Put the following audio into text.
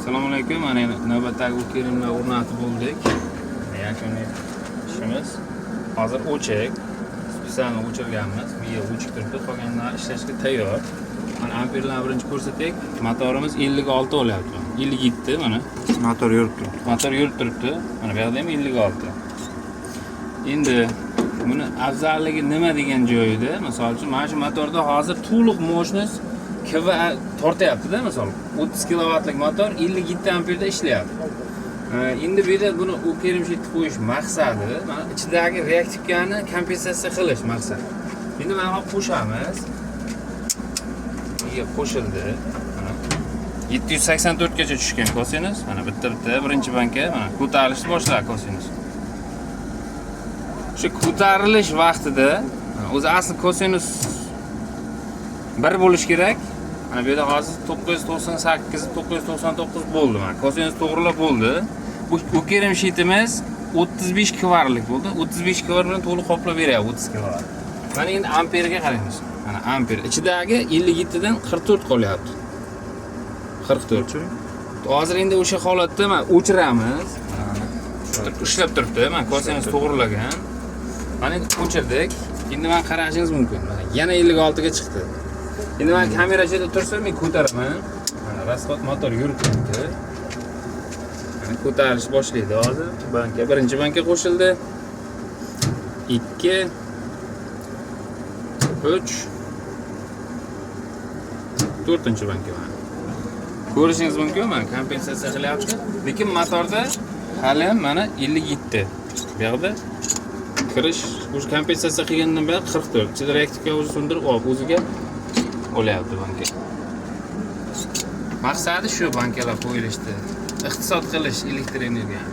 Assalomu alaykum. Mana endi navbatdagi УКРМlar o'rnatib bo'ldik. Yakuniy ishimiz. Hozir o'chik. Специально o'chirganmiz. Miya o'chik turibdi, qolganlari ishlashga tayyor. Mana, amperlarni birinchi ko'rsatdik. Motorimiz 56 olyapti. 57 mana. Motor yurib turibdi. Motor yurib turibdi. Mana bu yoqda ham 56. Endi buni afzalligi nima degan joyida, misol uchun, mana shu motorda hozir to'liq мощность КВ tortyapti-da, misol 30 kilovatlik motor 57 amperda ishlayapti. Endi bu yerda buni УКРМ щит qo'yish maqsadi mana ichidagi реактивка ni kompensatsiya qilish maqsad. Endi mana bu qo'shamiz. Miya qo'shildi. Mana 784 gacha tushgan kosinus. Mana bitta bitta birinchi banka mana ko'tarilishni boshladi kosinus. Shu ko'tarilish vaqtida mana o'zi asli kosinus 1 bo'lishi kerak. Mana bu yerda hozir 998, 999 bo'ldi mana. Kosinus to'g'rilab bo'ldi. Bu УКРМ щит imiz 35 kvarlik bo'ldi. 35 kvar bilan to'liq qoplab beryapti 30 kvar. Mana endi amperga qaraymiz. Mana amper ichidagi 57 dan 44 qolyapti. 44. Hozir endi o'sha holatda mana o'chiramiz. Ishlab turibdi. Mana kosinus to'g'rilagan. Mana endi o'chirdik. Endi mana qarashingiz mumkin. Mana yana 56 ga chiqdi. Endi mana kamera shu yerda tursa, men ko'taraman. Mana расход motor yurib turibdi. Mana ko'tarilish boshlaydi hozir. Banka, birinchi banka qo'shildi. 2, 3, to'rtinchi banka mana. Ko'rishingiz mumkin, mana kompensatsiya qilyapti. Lekin motorda hali ham mana 57. Bu yoqda kirish уже kompensatsiya qilgandan beri 44. Ichida реактивка o'zi so'ndirib olib o'ziga olyapti banka. Maqsadi shu bankalar qo'yilishdi. Iqtisod qilish elektr energiyani.